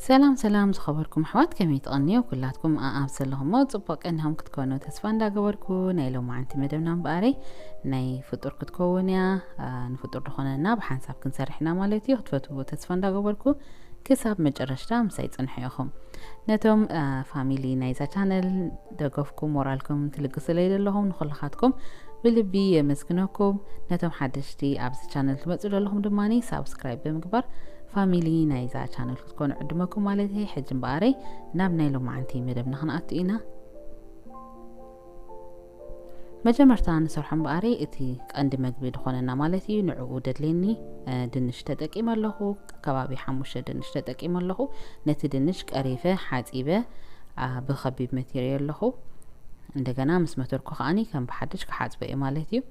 ሰላም ሰላም ዝኸበርኩም ኣሕዋት፣ ከመይ ትቐንዩ? ኩላትኩም ኣኣብ ዘለኹሞ ጽቡቕ ቀኒኹም ክትኮኑ ተስፋ እንዳገበርኩ፣ ናይ ሎማዓንቲ መደብና እምበኣረይ ናይ ፍጡር ክትከውን እያ። ኣ፣ ንፍጡር ዝኾነና ብሓንሳብ ክንሰርሕ ኢና ማለት እዩ። ክትፈትውዎ ተስፋ እንዳገበርኩ ክሳብ መጨረሽታ ምሳይ ጽንሑ ኢኹም። ነቶም፣ ኣ፣ ፋሚሊ ናይዛ ቻነል ደገፍኩም ሞራልኩም ትልግሱለይ ዘለኹም ንኹልኻትኩም ብልቢ የመስግነኩም። ነቶም ሓደሽቲ ኣብዚ ቻነል ትመጹ ዘለኹም ድማ ሳብስክራይብ ብምግባር ፋሚሊ ናይዛ ቻነል ክትኮኑ ዕድመኩም ማለት እዩ። ሕጂ እምበኣረይ ናብ ናይ ሎማዓንቲ መደብና ክንኣቱ ኢና። መጀመርታ ንሰርሖ እምበኣረይ እቲ ቀንዲ መግቢ ዝኾነና ማለት እዩ፣ ንዕኡ ደድልየኒ፣ እ፣ ድንሽ ተጠቂመ ኣለኹ። ከባቢ ሓሙሽተ ድንሽ ተጠቂመ ኣለኹ። ነቲ ድንሽ ቀሪፈ፣ ሓጺበ፣ ኣ፣ ብኸቢብ መቲረዮ ኣለኹ። እንደገና ምስ መተርኩ ከኣኒ ከም ብሓድሽ ክሓጽቦ እየ ማለት እዩ።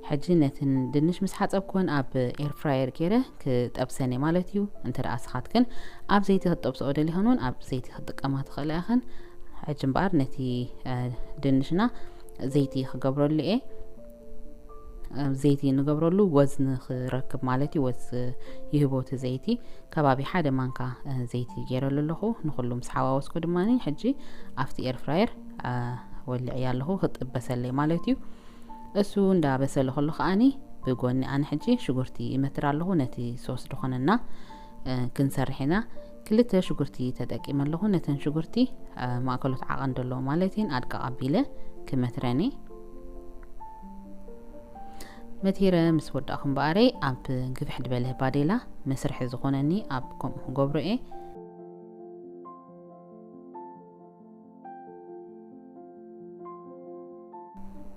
ሕጂ ነትን ድንሽ ምስ ሓጸብኩን ኣብ ኤር ፍራየር ገይረ ክጠብሰን እየ ማለት እዩ። እንተ ደኣ ስኻትክን ኣብ ዘይቲ ክትጠብስኦ ደሊኽን እውን ኣብ ዘይቲ ክትጥቀማ ትኽእላ ኢኽን። ሕጂ እምበኣር ነቲ፣ እ፣ ድንሽና ዘይቲ ክገብረሉ እየ። እ፣ ዘይቲ ንገብረሉ ወዝ ንኽረክብ ማለት እዩ። ወዝ ይህቦ እቲ ዘይቲ። ከባቢ ሓደ ማንካ፣ እ፣ ዘይቲ ገይረሉ ኣለኹ። ንኹሉ ምስ ሓዋወስኩ ድማ ሕጂ ኣብቲ ኤር ፍራየር፣ እ፣ ወሊዐያ ኣለኹ። ክጥበሰለይ ማለት እዩ። እሱ እንዳበሰለ ከሎ ከኣኒ ብጎኒ ኣነ ሕጂ ሽጉርቲ ይመትር ኣለኹ። ነቲ ሶስ ዝኾነና፣ እ፣ ክንሰርሕ ኢና። ክልተ ሽጉርቲ ተጠቂመ ኣለኹ። ነተን ሽጉርቲ፣ እ፣ ማእከሎት ዓቐን ዘለዎ ማለት እየን ኣድቅቕ ኣቢለ ክመትረን እየ። መቲረ ምስ ወዳእኹ እምበኣረይ ኣብ ግፍሕ ዝበለ ባዴላ መስርሒ ዝኾነኒ ኣብ ከምኡ ክገብሮ እየ።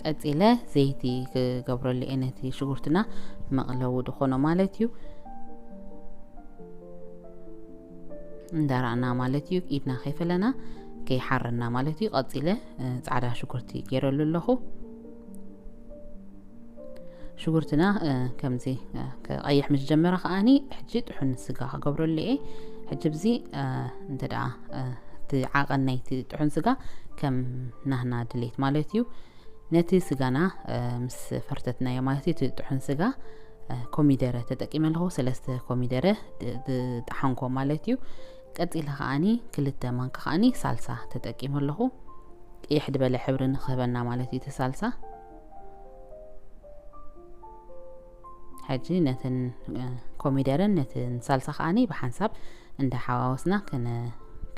ቀጺለ ዘይቲ ክገብረሉ እየ ነቲ ሽጉርትና መቕለዊ ዝኾኖ ማለት እዩ። እንዳራእና ማለት እዩ፣ ኢድና ከይፈለና ከይሓረና ማለት እዩ። ቀጺለ፣ እ፣ ጻዕዳ ሽጉርቲ ገይረሉ ኣለኹ። ሽጉርትና፣ እ፣ ከምዚ፣ እ፣ ክቐይሕ ምስ ጀመረ ከኣኒ ሕጂ ጥሑን ስጋ ክገብረሉ እየ። ሕጂ ብዚ፣ እ፣ እንተ ደኣ፣ እ፣ እቲ ዓቐን ናይቲ ጥሑን ስጋ ከም ናህና ድሌት ማለት እዩ። ነቲ ስጋና፣ እ፣ ምስ ፈርተትናዮ ማለት እዩ፣ እቲ ጥሑን ስጋ፣ እ፣ ኮሚደረ ተጠቂመ ኣለኹ። ሰለስተ ኮሚደረ ድ-፣ ድ-፣ ጠሓንኮ ማለት እዩ። ቀጺለ ከኣኒ ክልተ ማንካ ከኣኒ ሳልሳ ተጠቂመ ኣለኹ። ቅይሕ ዝበለ ሕብሪ ንክህበና ማለት እዩ እቲ ሳልሳ። ሕጂ ነትን፣ እ፣ ኮሚደረን ነትን ሳልሳ ከኣኒ ብሓንሳብ እንዳሓዋወስና ከነ-፣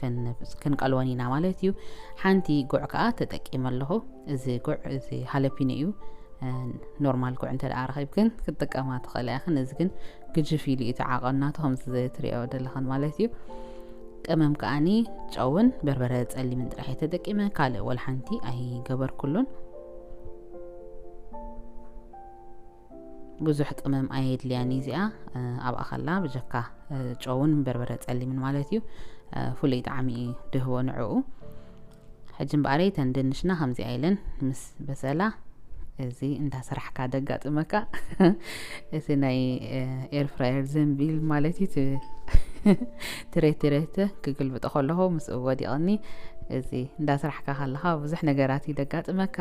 ከን-፣ ክንቀልወን ኢና ማለት እዩ። ሓንቲ ጉዕ ከኣ ተጠቂመ ኣለኹ። እዚ ጉዕ እዚ ሃለፒኖ እዩ። እ፣ ኖርማል ጉዕ እንተ ደኣ ረኺብክን ክትጥቀማ ትኽእላ ኢኽን። እዚ ግን ግጅፍ ኢሉ እዩ እቲ ዓቐን ናቱ፣ ከምዚ ትሪኦ ዘለኽን ማለት እዩ። ቀመም ከኣኒ ጨውን በርበረ ጸሊምን ጥራሕ እየ ተጠቂመ፣ ካልእ ወላ ሓንቲ ኣይገበርኩሉን። ብዙሕ ቅመም ኣየድልያን እዩ እዚኣ፣ እ፣ ኣብኣ ከላ ብጀካ፣ እ፣ ጨውን በርበረ ጸሊምን ማለት እዩ። እ፣ ፍሉይ ጣዕሚ እዩ ድህቦ ንዕኡ። ሕጂ እምበኣረይ እተን ድንሽና ከምዚኣ ኢለን ምስ በሰላ፣ እዚ እንዳሰራሕካ ደጋጥመካ። እቲ ናይ፣ እ፣ ኤር ፍራየር ዘንቢል ማለት እዩ፣ እቲ ትሬት ትሬት ክግልብጦ ከለኹ ምስኡ ወዲቕኒ። እዚ እንዳሰራሕካ ከለኻ ብዙሕ ነገራት እዩ ደጋጥመካ።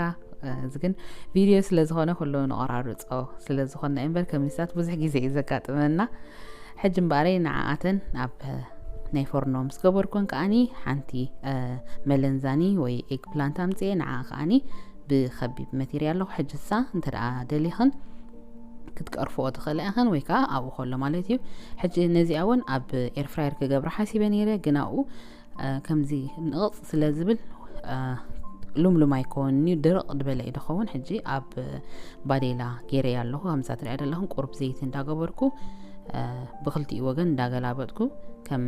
እ፣ እዚ ግን ቪድዮ ስለ ዝኾነ ኩሉ ንቆራርጾ ስለ ዝኾንና እዩ እምበር፣ ከሚሳት ብዙሕ ግዜ እዩ ዘጋጥመና። ሕጂ እምበኣረይ ንዓኣተን ኣብ ናይ ፎርኖ ምስ ገበርኩን ከኣኒ ሓንቲ፣ እ፣ መለንዛኒ ወይ ኤግ ፕላንት ኣምጽኤ፣ ንዓ ከኣኒ ብኸቢብ መቲርያ ኣለኹ። ሕጂ እሳ እንተ ደኣ ደሊኽን ክትቀርፍኦ ትኽእላ ኢኽን ወይ ከኣ ኣብኡ ከሎ ማለት እዩ። ሕጂ ነዚኣ እውን ኣብ ኤር ፍራየር ክገብራ ሓሲበ ነይረ፣ ግን ኣብኡ፣ እ፣ ከምዚ ንቕጽ ስለ ዝብል፣ እ፣ ሉምሉም ኣይከውንን እዩ፣ ድርቕ ዝበለ እዩ ዝኸውን። ሕጂ ኣብ ባዴላ ገይረያ ኣለኹ። ከምዛ ትሪኣ ዘለኹም ቁሩብ ዘይቲ እንዳገበርኩ፣ እ፣ ብኽልቲኡ ወገን እንዳገላበጥኩ ከም፣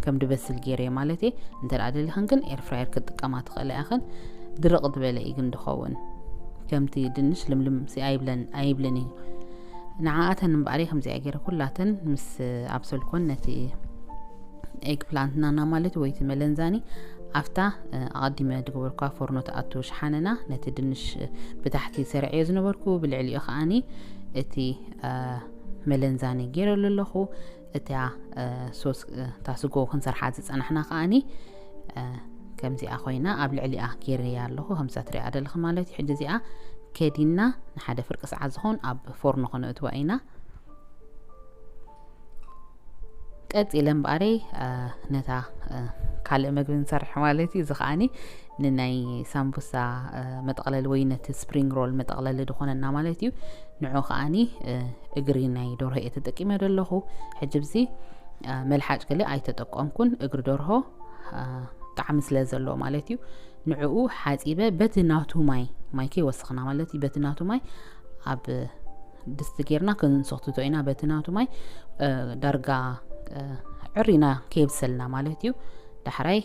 ከም ድበስል ገይረዮ ማለት እየ። እንተ ደኣ ደሊኽን ግን ኤር ፍራየር ክትጥቀማ ትኽእላ ኢኽን። ድርቕ ዝበለ እዩ ግን ድኸውን። ከምቲ ድንሽ ልምልም ሲ ኣይብለን፣ ኣይብልን እዩ። ንዓኣተን እምበኣር ከምዚኣ ገይረ ኩላተን ምስ ኣብሰልኮን ነቲ ኤግ ፕላንትናና ማለት ወይ እቲ መለንዛኒ ኣብታ፣ እ፣ ኣቐዲመ ድገበርኳ ፎርኖ ትኣቱ ሸሓነና ነቲ ድንሽ፣ እ፣ ብታሕቲ ሰሪዐዮ ዝነበርኩ፣ ብልዕሊኡ ከኣኒ እቲ፣ እ፣ መለንዛኒ ገይረሉ ኣለኹ። እታ፣ እ፣ ሶስ፣ እ፣ እታ ስጎ ክንሰርሓ ዝጸናሕና ከኣኒ፣ እ፣ ከምዚኣ ኮይና ኣብ ልዕሊኣ ገይረያ ኣለኹ። ከምዛ ትሪኣ ደለኺ ማለት እዩ። ሕጂ እዚኣ ከዲና ንሓደ ፍርቂ ሰዓት ዝኾን ኣብ ፎርኖ ከነእትዋ ኢና። ቀፂለ እምበኣረይ ነታ ካልእ መግቢ ንሰርሕ ማለት እዩ። እዚ ከዓኒ ንናይ ሳምቡሳ መጠቕለሊ ወይ ነቲ ስፕሪንግ ሮል መጠቕለሊ ዝኾነና ማለት እዩ። ንዑ ከዓኒ እግሪ ናይ ደርሆ እየ ተጠቂመ ዘለኹ። ሕጂ ብዚ መልሓጭ ገለ ኣይተጠቀምኩን፣ እግሪ ደርሆ ጣዕሚ ስለ ዘለዎ ማለት እዩ። ንዕኡ ሓፂበ በቲ ናቱ ማይ፣ ማይ ከይወሰኽና ማለት እዩ፣ በቲ ናቱ ማይ ኣብ ድስቲ ጌርና ክንሰኽትቶ ኢና። በቲ ናቱ ማይ ዳርጋ ዕሪና ከየብሰልና ማለት እዩ። ዳሕራይ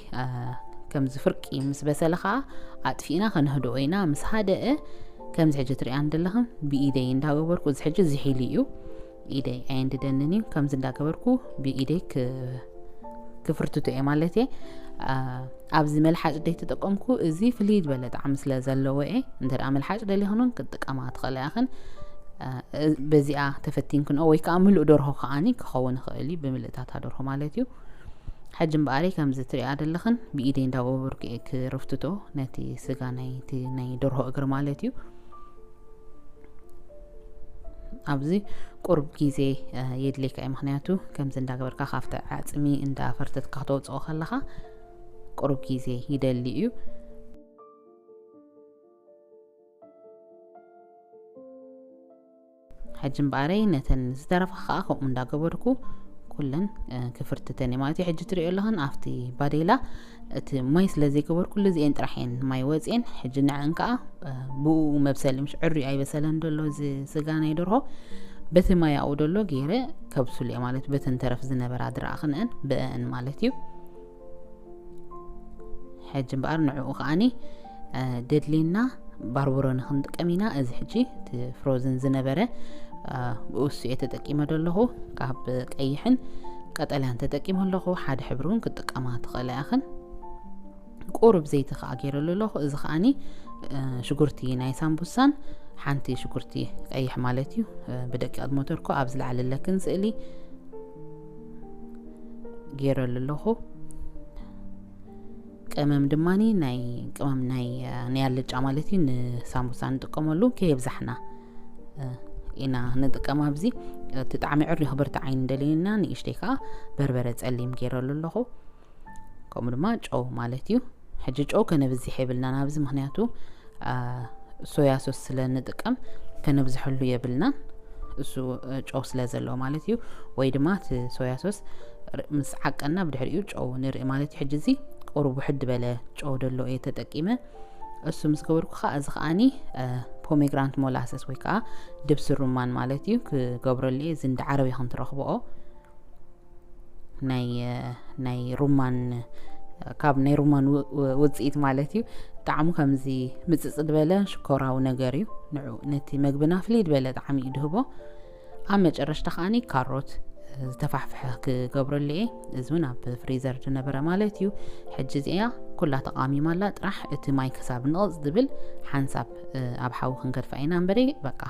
ከምዚ ፍርቂ ምስ በሰለ ከዓ ኣጥፊእና ከነህድኦ ኢና። ምስ ሃደአ ከምዚ ሕጂ ትሪኣን ዘለኽን ብኢደይ እንዳገበርኩ፣ እዚ ሕጂ ዝሒሉ እዩ፣ ኢደይ ኣየንድደንን እዩ። ከምዚ እንዳገበርኩ ብኢደይ ክፍርትቶ እየ ማለት እየ። ኣብዚ መልሓጭ ደይ ተጠቀምኩ፣ እዚ ፍልይ ዝበለ ጣዕሚ ስለ ዘለዎ እየ። እንተ ደኣ መልሓጭ ደሊኽን እውን ክትጥቀማ ትኽእላ ኢኽን። በዚኣ ተፈቲንክንኦ ወይ ከዓ ምሉእ ደርሆ ከዓኒ ክኸውን ይኽእል እዩ፣ ብምልእታታ ደርሆ ማለት እዩ። ሕጂ እምበኣረይ ከምዚ ትሪኣ ዘለኽን ብኢደይ እንዳገበርኩ እየ ክርፍትቶ ነቲ ስጋ ናይቲ ናይ ደርሆ እግሪ ማለት እዩ። ኣብዚ ቁሩብ ግዜ የድልየካ እዩ፣ ምኽንያቱ ከምዚ እንዳገበርካ ካብቲ ዓፅሚ እንዳፈርተትካ ክተውፅኦ ከለኻ ቁሩብ ግዜ ይደሊ እዩ። ሕጂ እምበኣረይ ነተን ዝተረፋ ከዓ ከምኡ እንዳገበርኩ ኩለን ክፍርትተን እየ ማለት እዩ። ሕጂ ትሪኦ ኣለኽን ኣብቲ ባዴላ እቲ ማይ ስለ ዘይገበርኩሉ እዚኤን ጥራሕ እየን ማይ ወፅኤን። ሕጂ ንዐን ከዓ ብኡ መብሰሊ ምሽ ዕርዩ ኣይበሰለን ዘሎ እዚ ስጋ ናይ ደርሆ፣ በቲ ማይ ኣብኡ ደሎ ገይረ ከብስሉ እየ ማለት እዩ። በተን ተረፍ ዝነበራ ድረኣ ክንአን ብአን ማለት እዩ። ሕጂ እምበኣር ንዕኡ ከዓኒ ደድልየና ባርበሮ ንክንጥቀም ኢና። እዚ ሕጂ እቲ ፍሮዝን ዝነበረ ብእሱ እየ ተጠቂመ ዘለኹ። ካብ ቀይሕን ቀጠልያን ተጠቂመ ኣለኹ። ሓደ ሕብሪ እውን ክጥቀማ ትኽእላ ኢኽን። ቁሩብ ዘይቲ ከዓ ገይረሉ ኣለኹ። እዚ ከዓኒ ሽጉርቲ ናይ ሳምቡሳን ሓንቲ ሽጉርቲ ቀይሕ ማለት እዩ። ብደቂቕ ዝሞተርኩ ኣብዚ ላዕሊ ኣለክን ስእሊ ገይረሉ ኣለኹ። ቀመም ድማ ናይ ቀመም ናይ ናይ ኣልጫ ማለት እዩ። ንሳምቡሳ ንጥቀመሉ ከየብዛሕና ኢና ንጥቀም። ኣብዚ እቲ ጣዕሚ ዕሪ ክብርትዕ ኣይንደልየና። ንእሽተይ ከዓ በርበረ ፀሊም ገይረሉ ኣለኹ። ከምኡ ድማ ጨው ማለት እዩ። ሕጂ ጨው ከነብዝሕ የብልናን ኣብዚ፣ ምኽንያቱ ሶያ ሶስ ስለ ንጥቀም ከነብዝሐሉ የብልናን፣ እሱ ጨው ስለ ዘለዎ ማለት እዩ። ወይ ድማ እቲ ሶያ ሶስ ምስ ዓቀና ብድሕሪኡ ጨው ንርኢ ማለት እዩ። ሕጂ እዚ ቁሩብ ውሕድ ዝበለ ጨው ደሎ እየ ተጠቂመ። እሱ ምስ ገበርኩ ከዓ እዚ ከዓኒ ፖሜግራንት ሞላሰስ ወይ ከዓ ድብሲ ሩማን ማለት እዩ ክገብረሉ እየ። እዚ እንዳ ዓረብ ኢኹም ትረኽብኦ። ናይ ናይ ሩማን ካብ ናይ ሩማን ውፅኢት ማለት እዩ። ጣዕሙ ከምዚ ምፅፅ ዝበለ ሽኮራዊ ነገር እዩ። ንዑ ነቲ መግብና ፍልይ ዝበለ ጣዕሚ እዩ ድህቦ። ኣብ መጨረሽታ ከዓኒ ካሮት ዝተፋሕፈሐ ክገብረሉ እየ። እዚ እውን ኣብ ፍሪዘር ዝነበረ ማለት እዩ። ሕጂ እዚኣ ኩላ ተቃሚማ ኣላ። ጥራሕ እቲ ማይ ክሳብ ንቕፅ ዝብል ሓንሳብ ኣብ ሓዊ ክንገድፋ ኢና እምበሪ በቃ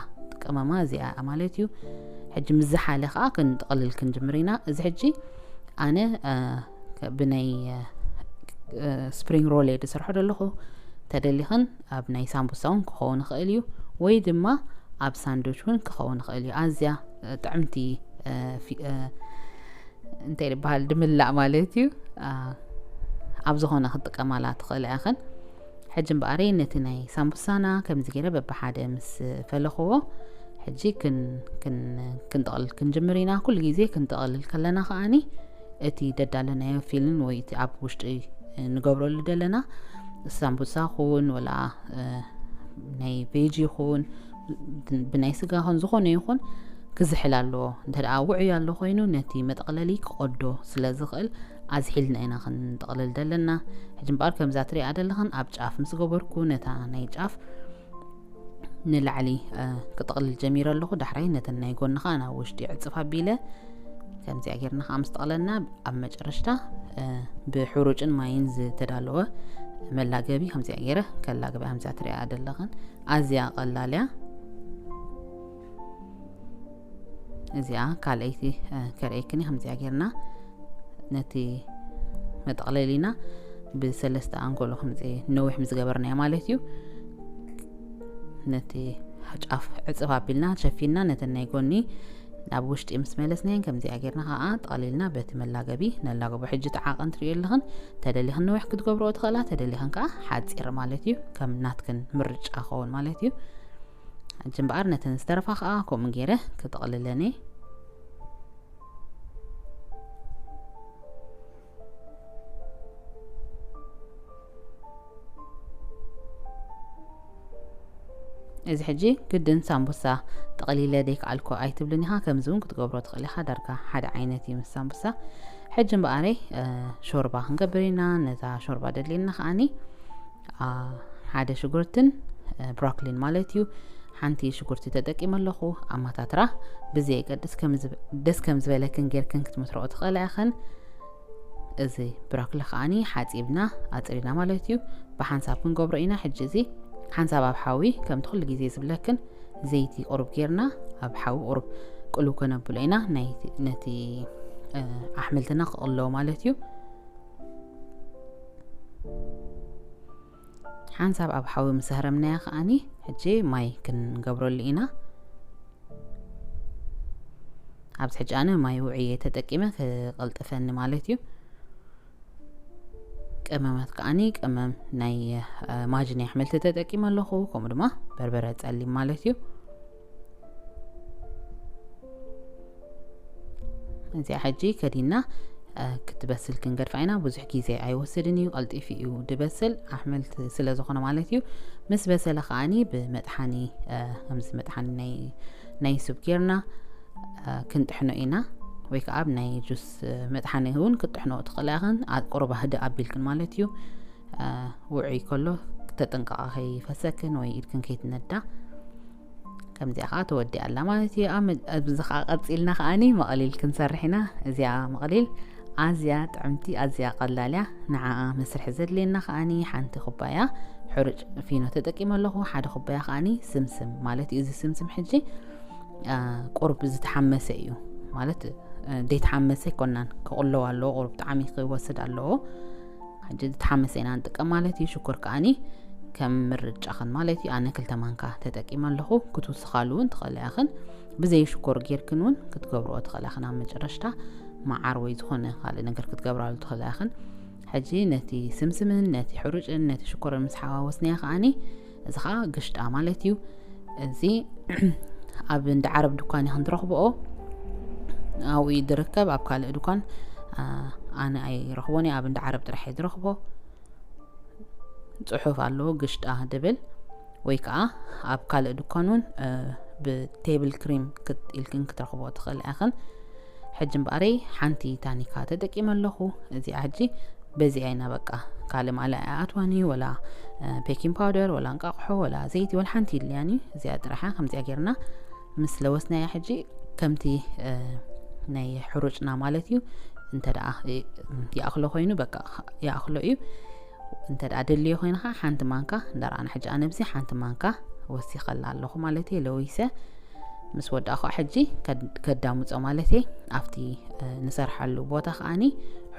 ቅመማ እዚኣ ማለት እዩ። ሕጂ ምስ ዝሓለ ከዓ ክንጥቕልል ክንጅምር ኢና። እዚ ሕጂ ኣነ ብናይ ስፕሪንግ ሮል እየ ዝሰርሖ ዘለኹ። ተደሊኽን ኣብ ናይ ሳምቡሳ እውን ክኸውን ይኽእል እዩ፣ ወይ ድማ ኣብ ሳንድዊች እውን ክኸውን ይኽእል እዩ። ኣዝያ ጥዕምቲ እንታይ ዝበሃል ድምላእ ማለት እዩ። ኣብ ዝኾነ ክትጥቀማላ ትኽእላ ኢኽን። ሕጂ እምበኣረይ ነቲ ናይ ሳምቡሳና ከምዚ ገይረ በብሓደ ምስ ፈለኽዎ ሕጂ ክንጠቕልል ክንጅምር ኢና። ኩሉ ግዜ ክንጠቕልል ከለና ከዓኒ እቲ ደዳለናዮ ፊልን ወይ እቲ ኣብ ውሽጢ ንገብረሉ ዘለና ሳምቡሳ ኹን ወላ ናይ ቬጅ ይኹን ብናይ ስጋ ኹን ዝኾነ ይኹን ክዝሕል ኣለዎ። እንተ ደኣ ውዑይ ኣሎ ኮይኑ ነቲ መጠቕለሊ ክቐዶ ስለ ዝኽእል ኣዝሒልና ኢና ክንጠቕልል ዘለና። ሕጂ እምበኣር ከምዛ ትሪኣ ዘለኽን ኣብ ጫፍ ምስ ገበርኩ ነታ ናይ ጫፍ ንላዕሊ ክጥቕልል ጀሚረ ኣለኹ። ዳሕራይ ነተን ናይ ጎኒ ኸዓ ናብ ውሽጢ ዕፅፍ ኣቢለ ከምዚኣ ጌርና ኸዓ ምስ ጠቕለልና ኣብ መጨረሽታ ብሕሩጭን ማይን ዝተዳለወ መላገቢ ከምዚኣ ገይረ ከላግባ። ከምዚኣ ትሪኣ ዘለኽን ኣዝያ ቀላል እያ። እዚኣ ካልኣይቲ ከርእየክኒ። ከምዚኣ ጌርና ነቲ መጠቕለሊና ብሰለስተ ኣንጎሎ ከምዚ ነዊሕ ምስ ገበርናዮ ማለት እዩ። ነቲ ጫፍ ዕፅፍ ኣቢልና ሸፊንና ነተን ናይ ጎኒ ናብ ውሽጢ ምስ መለስናየን ከምዚኣ ጌርና ከዓ ጠቕሊልና በቲ መላገቢ ነላገቦ። ሕጂ እቲ ዓቐን ትሪኦ ኣለኽን፣ ተደሊኽን ነዊሕ ክትገብርኦ ትኽእላ፣ ተደሊኽን ከዓ ሓፂር ማለት እዩ፣ ከም ናትክን ምርጫ ክኸውን ማለት እዩ። ሕጂ እምበኣር ነተን ዝተረፋ ከዓ ከምኡ ገይረ ክጥቕልለን እየ። እዚ ሕጂ ግድን ሳምቡሳ ጠቕሊለ ደይከኣልኩ ኣይትብልን ኢኻ። ከምዚ እውን ክትገብሮ ትኽእል ኢኻ። ዳርጋ ሓደ ዓይነት እዩ ምስ ሳምቡሳ። ሕጂ እምበኣረይ ሾርባ ክንገብር ኢና። ነዛ ሾርባ ደድልየና ከዓኒ ሓደ ሽጉርትን ብሮኮሊን ማለት እዩ። ሓንቲ ሽጉርቲ ተጠቂመ ኣለኹ። ኣማታትራ ብዘየገድስ ደስ ከም ዝበለክን ጌርክን ክትምስረኦ ትኽእላ ኢኽን። እዚ ብሮኮሊ ከዓኒ ሓፂብና ኣፅሪና ማለት እዩ። ብሓንሳብ ክንገብሮ ኢና። ሕጂ እዚ ሓንሳብ ኣብ ሓዊ ከምቲ ኩሉ ግዜ ዝብለክን ዘይቲ ቁሩብ ጌርና ኣብ ሓዊ ቁሩብ ቅልው ከነብሎ ኢና። ነቲ ኣሕምልትና ክቕለዎ ማለት እዩ። ሓንሳብ ኣብ ሓዊ ምስ ኣህረምናዮ ከዓኒ ሕጂ ማይ ክንገብረሉ ኢና። ኣብዚ ሕጂ ኣነ ማይ ውዕየ ተጠቂመ ክቐልጥፈኒ ማለት እዩ። ቀመማት ከዓኒ ቀመም ናይ ማጅ ናይ ኣሕምልቲ ተጠቂመ ኣለኹ። ከምኡ ድማ በርበረ ጸሊም ማለት እዩ። እዚኣ ሕጂ ከዲና ክትበስል ክንገድፋ ኢና። ብዙሕ ግዜ ኣይወስድን እዩ፣ ቀልጢፉ እዩ ድበስል፣ ኣሕምልቲ ስለ ዝኾነ ማለት እዩ። ምስ በሰለ ከዓኒ ብመጥሓኒ ከምዚ መጥሓኒ ናይ ሱብ ጌርና ክንጥሕኖ ኢና፣ ወይ ከዓ ኣብ ናይ ጁስ መጥሓኒ እውን ክትጥሕኖ ትኽእላ ኢኽን። ቁሩብ ህድእ ኣቢልክን ማለት እዩ። ውዑይ ከሎ ተጠንቀቓ ከይፈሰክን ወይ ኢድክን ከይትነዳ። ከምዚኣ ከዓ ተወዲኣ ኣላ ማለት እዩ። ኣብዚ ከዓ ቀፂልና ከዓኒ መቐሊል ክንሰርሕ ኢና። እዚኣ መቐሊል ኣዝያ ጥዕምቲ፣ ኣዝያ ቀላል እያ። ንዓኣ መስርሒ ዘድልየና ከዓኒ ሓንቲ ኩባያ ሕሩጭ ፊኖ ተጠቂመ ኣለኹ። ሓደ ኩባያ ከዓኒ ስምስም ማለት እዩ። እዚ ስምስም ሕጂ ቁርብ ዝተሓመሰ እዩ ማለት፣ ዘይተሓመሰ ኣይኮናን፣ ክቕለዎ ኣለዎ። ቁርብ ጣዕሚ ክወስድ ኣለዎ። ሕጂ ዝተሓመሰ ኢና ንጥቀም ማለት እዩ። ሽኮር ከዓኒ ከም ምርጫኽን ማለት እዩ። ኣነ ክልተ ማንካ ተጠቂመ ኣለኹ። ክትውስኻሉ እውን ትኽእላ ኢኽን። ብዘይ ሽኮር ጌርክን እውን ክትገብርኦ ትኽእላ ኢኽን። ኣብ መጨረሽታ መዓር ወይ ዝኾነ ካልእ ነገር ክትገብራሉ ትኽእላ ኢኽን። ሕጂ ነቲ ስምስምን ነቲ ሕሩጭን ነቲ ሽኮርን ምስ ሓዋወስናዮ ከዓኒ እዚ ከዓ ግሽጣ ማለት እዩ። እዚ ኣብ እንዳ ዓረብ ድኳን ኢኽን ትረኽብኦ፣ ኣብኡ እዩ ዝርከብ። ኣብ ካልእ ድኳን ኣነ ኣይረኽቦን እየ፣ ኣብ እንዳ ዓረብ ጥራሕ እየ ዝረኽቦ። ፅሑፍ ኣለዎ ግሽጣ ድብል፣ ወይ ከዓ ኣብ ካልእ ድኳን እውን ብቴብል ክሪም ኢልክን ክትረኽቦ ትኽእል ኢኽን። ሕጂ እምበኣረይ ሓንቲ ታኒካ ተጠቂመ ኣለኹ። እዚኣ ሕጂ በዚኣ ኢና በቃ፣ ካልእ ማልኣ ኣይኣትዋን እዩ፣ ወላ ቤኪንግ ፓውደር፣ ወላ እንቃቕሖ፣ ወላ ዘይቲ፣ ወላ ሓንቲ የድልያን እዩ። እዚኣ ጥራሓ ከምዚኣ ጌርና ምስ ለወስናያ ሕጂ ከምቲ ናይ ሕሩጭና ማለት እዩ። እንተ ደኣ ይኣኽሎ ኮይኑ በቃ ይኣኽሎ እዩ። እንተ ደኣ ደልዮ ኮይንኻ ሓንቲ ማንካ እንዳረኣና፣ ሕጂ ኣነ ብዚ ሓንቲ ማንካ ወሲኸላ ኣለኹ ማለት እየ፣ ለዊሰ። ምስ ወዳእኳ ሕጂ ከዳምጾ ማለት እየ። ኣብቲ ንሰርሓሉ ቦታ ከዓኒ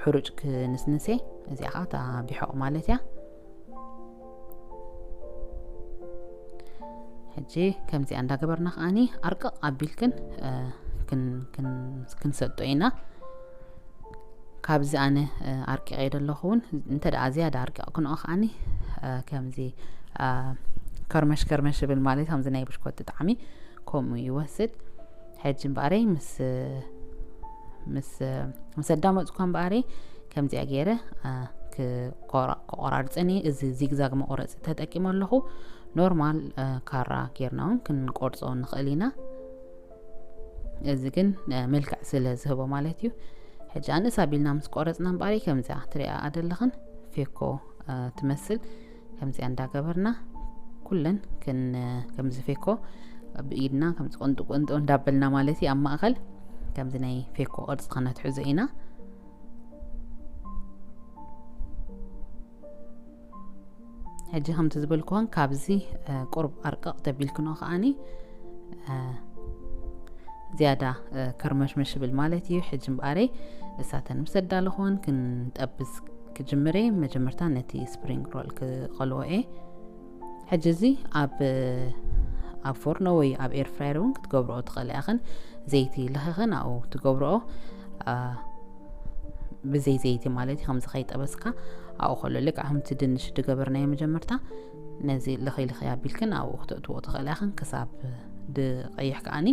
ሕሩጭ ክንስንሴ፣ እዚኣ ከዓ እታ ቢሖቕ ማለት እያ። ሕጂ ከምዚኣ እንዳገበርና ከዓኒ ኣርቅቕ ኣቢልክን ክንሰጦ ኢና። ካብዚ ኣነ ኣርቂቐ ዘለኹ እውን እንተ ደኣ ዝያዳ ኣርቂቕ ክንኦ ከዓኒ ከምዚ ከርመሽ ከርመሽ ይብል ማለት፣ ከምዚ ናይ ብሽኮቲ ጣዕሚ ከምኡ ይወስድ። ሕጂ እምበኣረይ ምስ ምስ ምስ ኣዳመፅኳ እምበኣረይ ከምዚኣ ገይረ ክቆራርፅን እየ። እዚ ዚግዛግ መቆረፂ ተጠቂመ ኣለኹ። ኖርማል ካራ ጌርና እውን ክንቆርፆ ንኽእል ኢና። እዚ ግን መልክዕ ስለ ዝህቦ ማለት እዩ። ሕጂ ኣንእስ ኣቢልና ምስ ቆረፅና እምበኣረይ ከምዚኣ ትሪኣ ኣደለኽን ፌኮ ትመስል። ከምዚኣ እንዳገበርና ኩለን ከምዚ ፌኮ ብኢድና ከምዚ ቁንጡ ቁንጡ እንዳበልና ማለት እዩ። ኣብ ማእኸል ከምዚ ናይ ፌኮ ቅርፂ ክነትሕዞ ኢና። ሕጂ ከምቲ ዝበልኩዎን ካብዚ ቁርብ ኣርቅቕ ተቢልክኖ ከዓኒ ዝያዳ ከርመሽመሽ ይብል ማለት እዩ። ሕጂ እምበኣረይ እሳተን ምስ ኣዳለኹወን ክንጠብስ ክጅምር እየ። መጀመርታ ነቲ ስፕሪንግ ሮል ክቐልዎ እየ። ሕጂ እዚ ኣብ ኣብ ፎርኖ ወይ ኣብ ኤር ፍራየር እውን ክትገብርኦ ትኽእላ ኢኽን። ዘይቲ ለኺኽን ኣብኡ ትገብርኦ፣ አ፣ ብዘይ ዘይቲ ማለት እዩ። ከምዚ ከይጠበስካ ኣብኡ ከሎ ልክዕ ከምቲ ድንሽ ድገበርናዮ መጀመርታ፣ ነዚ ልኺ ልኺ ኣቢልክን ኣብኡ ክተእትዎ ትኽእላ ኢኽን። ክሳብ ድቐይሕ ከኣኒ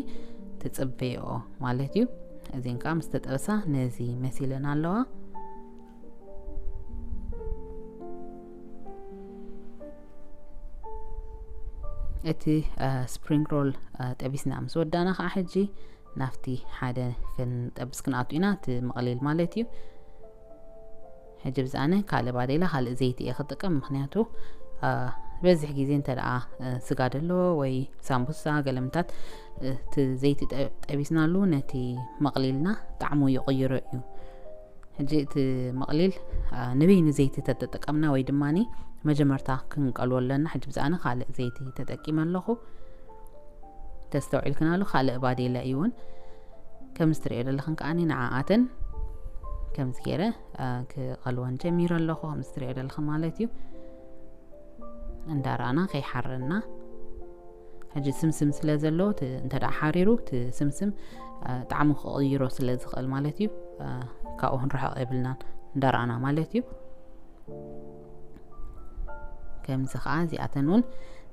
ትጽበይኦ ማለት እዩ። እዚን ከዓ ምስ ተጠበሳ ነዚ መሲለን ኣለዋ። እቲ ስፕሪንግ ሮል ጠቢስና ምስ ወዳና ከዓ ሕጂ ናብቲ ሓደ ክንጠብስ ክንኣቱ ኢና፣ እቲ መቕሊል ማለት እዩ። ሕጂ ብዛነ ካልእ ባዴላ ካልእ ዘይቲ እየ ክጥቀም፣ ምክንያቱ በዝሕ ግዜ እንተ ደኣ ስጋ ደሎ ወይ ሳምቡሳ ገለምታት እቲ ዘይቲ ጠቢስናሉ ነቲ መቕሊልና ጣዕሙ ይቕይሮ እዩ። ሕጂ እቲ መቕሊል ንበይኑ ዘይቲ ተተጠቀምና ወይ ድማ መጀመርታ ክንቀልዎ ኣለና። ሕጂ ብዛነ ካልእ ዘይቲ ተጠቂመ ኣለኹ። ተስተውዒልክናሉ ካልእ ባዴላ እዩ እውን። ከምዚ ትሪኦ ዘለኽን ከዓኒ ንዓኣተን ከምዚ ገይረ ክቐልወን ጀሚረ ኣለኹ። ከምዚ ትሪኦ ዘለኽን ማለት እዩ። እንዳረኣና ከይሓረና። ሕጂ ስምስም ስለ ዘለዎ እንተ ደኣ ሓሪሩ እቲ ስምስም ጣዕሙ ክቕይሮ ስለ ዝኽእል ማለት እዩ። ካብኡ ክንርሕቕ የብልናን እንዳረኣና ማለት እዩ። ከምዚ ከዓ እዚኣተን እውን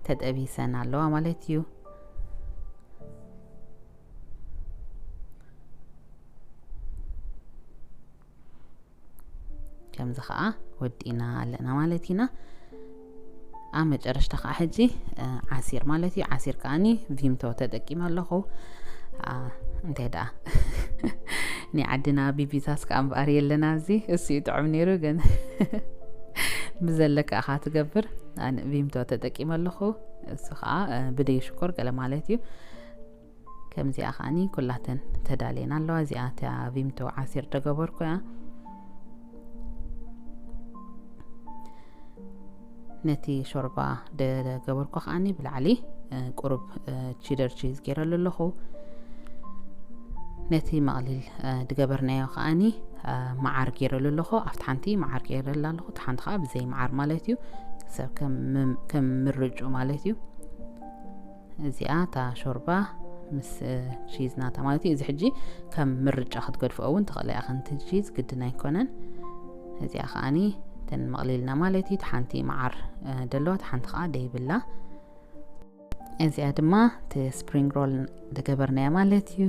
ተጠቢሰን ኣለዋ ማለት እዩ። ከምዚ ከዓ ወዲእና ኣለና ማለት ኢና። ኣብ መጨረሽታ ከዓ ሕጂ ዓሲር ማለት እዩ። ዓሲር ከዓኒ ቪምቶ ተጠቂመ ኣለኹ። እንታይ ደኣ ናይ ዓድና ቢቢታስ ከዓ እምበኣር የለና። እዚ እሱ እዩ ጥዑም ነይሩ፣ ግን ብዘለካ ኢኻ ትገብር። ኣነ ቪምቶ ተጠቂመ ኣለኹ። እሱ ከዓ ብደይ ሽኮር ገለ ማለት እዩ። ከምዚኣ ከዓኒ ኩላተን ተዳልየን ኣለዋ። እዚኣ እታ ቪምቶ ዓሲር ደገበርኩ እያ። ነቲ ሾርባ ደገበርኩ ከዓኒ ብላዕሊ ቁሩብ ቺደር ቺዝ ገይረሉ ኣለኹ። ነቲ መቕሊል ድገበርናዮ ከዓኒ መዓር ገይረሉ ኣለኹ። ኣብቲ ሓንቲ መዓር ገይረላ ኣለኹ፣ እቲ ሓንቲ ከዓ ብዘይ መዓር ማለት እዩ። ሰብ ከም ምርጩ ማለት እዩ። እዚኣ እታ ሾርባ ምስ ቺዝ ናታ ማለት እዩ። እዚ ሕጂ ከም ምርጫ ክትገድፍኦ እውን ትኽእላ ኢኽን፣ እቲ ቺዝ ግድን ኣይኮነን። እዚኣ ከዓኒ እተን መቕሊልና ማለት እዩ። እቲ ሓንቲ መዓር ደለዋ፣ እቲ ሓንቲ ከዓ ደይብላ። እዚኣ ድማ እቲ ስፕሪንግ ሮል ዝገበርናያ ማለት እዩ።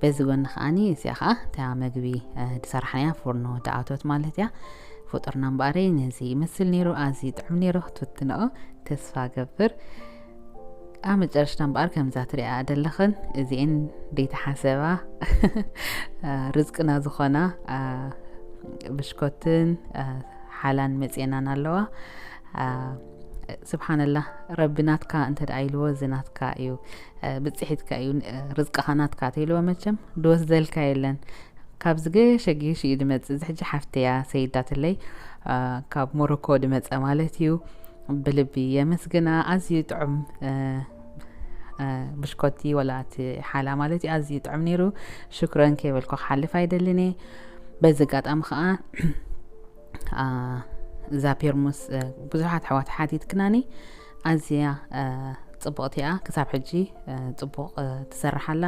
በዚ ጎኒ ከዓኒ እዚኣ ከዓ እታ መግቢ ዝሰራሕናያ ፎርኖ ድኣቶት ማለት እያ። ፍጡርና እምበኣረይ ነዚ ይመስል ነይሩ፣ ኣዝዩ ጥዑም ነይሩ። ክትፍትንኦ ተስፋ ገብር። ኣብ መጨረሽታ እምበኣር ከምዛ ትሪኣ ዘለኽን እዚኤን ደይተሓሰባ ርዝቅና ዝኾና ብሽኮትን ሓላን መፅኤናን ኣለዋ። ስብሓንላ፣ ረቢ ናትካ እንተ ደኣ ኢልዎ እዚ ናትካ እዩ፣ ብፅሒትካ እዩ፣ ርዝቅኻ ናትካ ተይልዎ መቸም ድወስደልካ የለን። ካብ ዝገሸ ጌሽ እዩ ድመጽእ። እዚ ሕጂ ሓፍተያ ሰይዳትለይ ካብ ሞሮኮ ድመጸ ማለት እዩ። ብልቢ የመስግና። ኣዝዩ ጥዑም ብሽኮቲ ወላ እቲ ሓላ ማለት እዩ ኣዝዩ ጥዑም ነይሩ። ሽክረን ከይበልኩ ክሓልፍ ኣይደልን እየ። በዚ ኣጋጣሚ ከዓ እዛ ፔርሙስ ብዙሓት ኣሕዋት ሓቲትክናኒ። ኣዝያ ጽቡቕቲ እያ። ክሳብ ሕጂ ጽቡቕ ትሰርሓላ።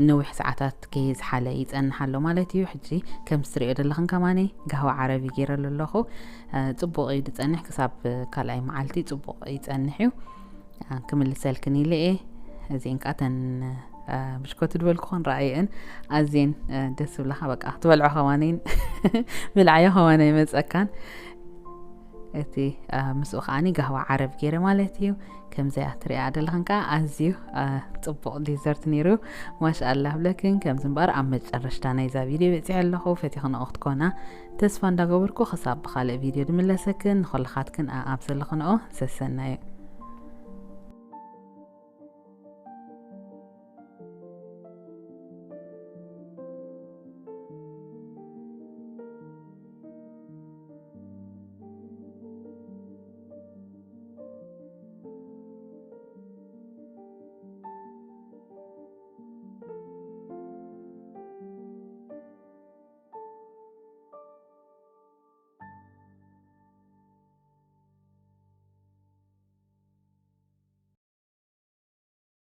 ነዊሕ ሰዓታት ከይዝሓለ ይጸንሕ ኣሎ ማለት እዩ። ሕጂ ከም ትሪኦ ዘለኽን ከማኒ ጋህዋ ዓረቢ ገይረሉ ኣለኹ። ጽቡቕ እዩ ዝጸንሕ፣ ክሳብ ካልኣይ መዓልቲ ጽቡቕ ይጸንሕ እዩ። ክምልሰልክን ኢለ እየ። እዚን ከዓ ተን ብሽኮቲ ድበልኩ ክንረኣየን ኣዝየን ደስ ዝብለኻ። በቃ ትበልዖ ከማነይን ብልዓዮ ከማነ ይመፀካን። እቲ ምስኡ ከዓኒ ጋህዋ ዓረብ ገይረ ማለት እዩ። ከምዚኣ ትሪኣ ዘለኽን ከዓ ኣዝዩ ጽቡቕ ዲዘርት ነይሩ። ማሻኣላ ብለክን። ከምዚ እምበኣር ኣብ መጨረሽታ ናይዛ ቪድዮ በፂሐ ኣለኹ። ፈቲኽንኦ ክትኮና ተስፋ እንዳገበርኩ ክሳብ ብኻልእ ቪድዮ ድምለሰክን ንኹልኻትክን ኣብ ዘለኽንኦ ሰሰናዩ።